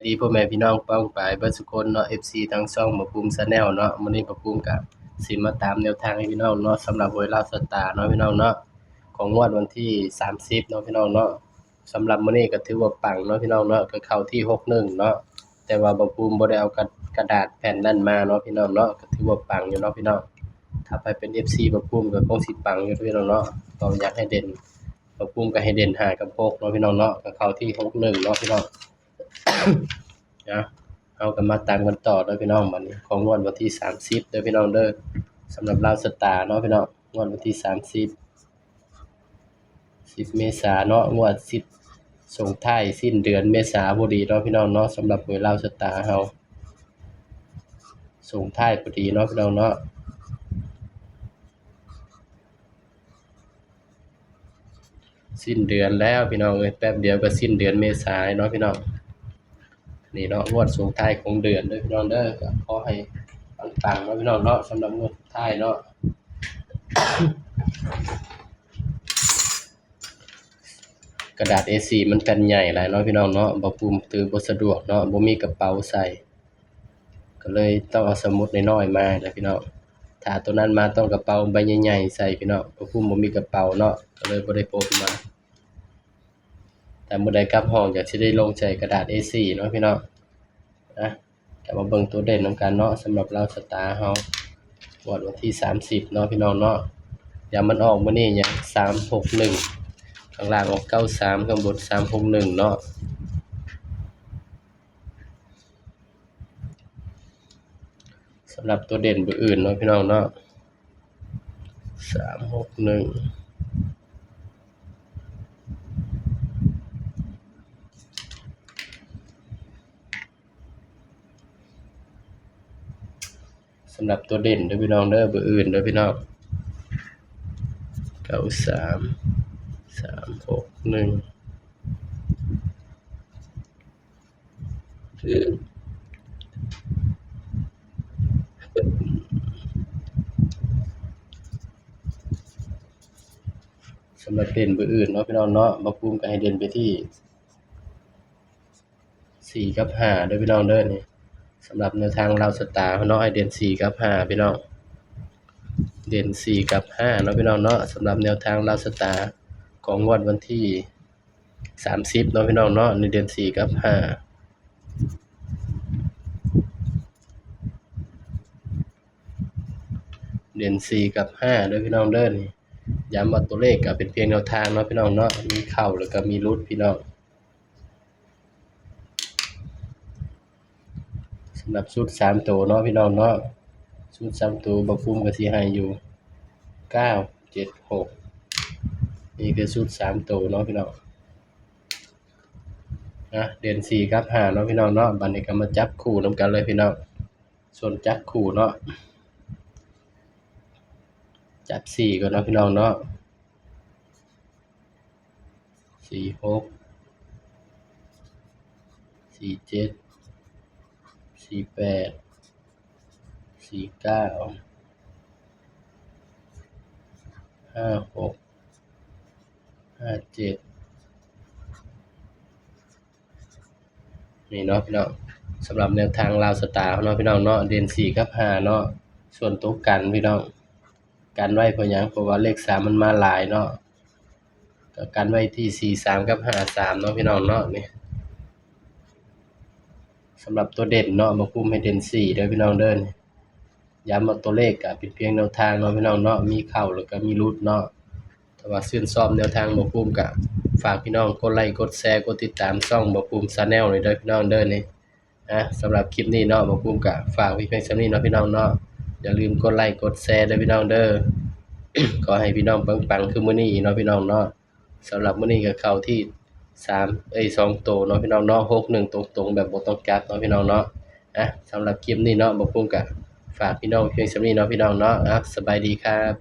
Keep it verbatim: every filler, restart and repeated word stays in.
ดีพ่อแม่พี่น้องป้องปายเบิดสุคนเนาะ เอฟซี ทั้งช่องบ่าวภูมิ Channel เนาะ มื้อนี้บ่าวภูมิก็สิมาตามแนวทางให้พี่น้องเนาะ สำหรับหวยลาวสตาร์เนาะพี่น้องเนาะ ของงวดวันที่สามสิบเนาะพี่น้องเนาะ สำหรับมื้อนี้ก็ถือว่าปังเนาะพี่น้องเนาะ ก็เข้าที่หกหนึ่งเนาะ แต่ว่าบ่าวภูมิบ่ได้เอากระ- กระดาษแผ่นนั้นมาเนาะพี่น้องเนาะ ก็ถือว่าปังอยู่เนาะพี่น้อง ถ้าไปเป็น เอฟซี บ่าวภูมิก็คงสิปังอยู่พี่น้องเนาะ ก็อยากให้เด่น บ่าวภูมิก็ให้เด่นห้ากับหกเนาะพี่น้องเนาะ ก็เข้าที่หกหนึ่งเนาะพี่น้อง นะ เฮาก็มาตามกันต่อเด้อพี่น้อง บัดนี้ของงวดวันที่สามสิบเด้อพี่น้องเด้อ สำหรับลาวสตาร์เนาะพี่น้อง งวดวันที่สามสิบ สิบเมษาเนาะ งวดสิบ ส่งท้ายสิ้นเดือนเมษาพอดีเนาะพี่น้องเนาะ สำหรับหวยลาวสตาร์เฮา ส่งท้ายพอดีเนาะพี่น้องเนาะ สิ้นเดือนแล้วพี่น้องเอ้ย แป๊บเดียวก็สิ้นเดือนเมษาเนาะพี่น้อง นี่เนาะ งวดส่งท้ายของเดือนเด้อพี่น้องเด้อ ก็ขอให้ปังๆเนาะพี่น้องเนาะ สำหรับงวดสุดท้ายเนาะ กระดาษ เอ สี่ มันแผ่นใหญ่หลายเนาะพี่น้องเนาะ บ่าวภูมิถือบ่สะดวกเนาะ บ่มีกระเป๋าใส่ ก็เลยต้องเอาสมุดน้อยๆมานะพี่น้อง ถ้าตัวนั้นมาต้องกระเป๋าใบใหญ่ๆใส่พี่น้อง บ่าวภูมิบ่มีกระเป๋าเนาะ ก็เลยบ่ได้พกมา แต่มื้อใดกลับห้องอยากสิได้ลงใส่กระดาษ เอ สี่ เนาะพี่น้อง นะ ก็มาเบิ่งตัวเด่นนำกันเนาะ สำหรับลาวสตาร์เฮา งวดวันที่สามสิบเนาะพี่น้องเนาะ อย่ามันออกมื้อนี้ อย่าง สามหกหนึ่ง ข้างล่างออก เก้าสาม ข้างบน สามหกหนึ่ง เนาะ สำหรับตัวเด่นเบอร์อื่นเนาะพี่น้องเนาะ สามหกหนึ่ง สำหรับตัวเด่นเด้อพี่น้องเด้อ เบอร์อื่นเด้อพี่น้อง เก้าสาม สามหกหนึ่ง สำหรับเด่นเบอร์อื่นเนาะพี่น้องเนาะ บ่าวภูมิก็ให้เด่นไปที่สี่กับห้าเด้อพี่น้องเด้อ นี่ สำหรับแนวทางลาวสตาร์เนาะ ให้เด่นสี่กับห้าพี่น้อง เด่นสี่กับห้าเนาะพี่น้องเนาะ สำหรับแนวทางลาวสตาร์ของงวดวันที่สามสิบเนาะพี่น้องเนาะ นี่เด่นสี่กับห้า เด่นสี่กับห้าเด้อพี่น้องเด้อ นี่ ย้ำว่าตัวเลขก็เป็นเพียงแนวทางเนาะพี่น้องเนาะ มีเข้าแล้วก็มีหลุดพี่น้อง สำหรับชุดสามตัวเนาะพี่น้องเนาะ ชุดสามตัวบ่าวภูมิก็สิให้อยู่ เก้าเจ็ดหก นี่คือชุดสามตัวเนาะพี่น้อง นะ เด่นสี่กับห้าเนาะพี่น้องเนาะ บัดนี้ก็มาจับคู่นำกันเลยพี่น้อง ส่วนจับคู่เนาะ จับสี่ก่อนเนาะพี่น้องเนาะ สี่หก สี่เจ็ด สี่แปด สี่เก้า ห้าหก ห้าเจ็ด นี่เนาะพี่น้อง สำหรับแนวทางลาวสตาร์เนาะพี่น้องเนาะ เด่นสี่กับห้าเนาะ ส่วนตัวกันพี่น้อง กันไว้เพราะหยัง เพราะว่าเลขสามมันมาหลายเนาะ ก็กันไว้ที่สี่สามกับห้าสามเนาะพี่น้องเนาะ นี่ สำหรับตัวเด่นเนาะ บ่าวภูมิให้เด่นสี่เด้อพี่น้องเด้อ นี่ ย้ำว่าตัวเลขก็เป็นเพียงแนวทางเนาะพี่น้องเนาะ มีเข้าแล้วก็มีหลุดเนาะ แต่ว่าชื่นชอบแนวทางบ่าวภูมิก็ฝากพี่น้องกดไลค์กดแชร์กดติดตามช่องบ่าวภูมิ Channel นี่เด้อพี่น้องเด้อ นี่ อ่ะ สำหรับคลิปนี้เนาะ บ่าวภูมิก็ฝากไว้เพียงส่ำนี้เนาะพี่น้องเนาะ อย่าลืมกดไลค์กดแชร์เด้อพี่น้องเด้อ ขอให้พี่น้องปังๆคือมื้อนี้เนาะพี่น้องเนาะ สำหรับมื้อนี้ก็เข้าที่สาม เอ้ย สองตัวเนาะพี่น้องเนาะ หกหนึ่ง ตรงๆแบบบ่ต้องกลับเนาะพี่น้องเนาะ อ่ะ สำหรับคลิปนี้เนาะ บ่าวภูมิก็ฝากพี่น้องเพียงส่ำนี้เนาะพี่น้องเนาะ อ่ะ สบายดีครับ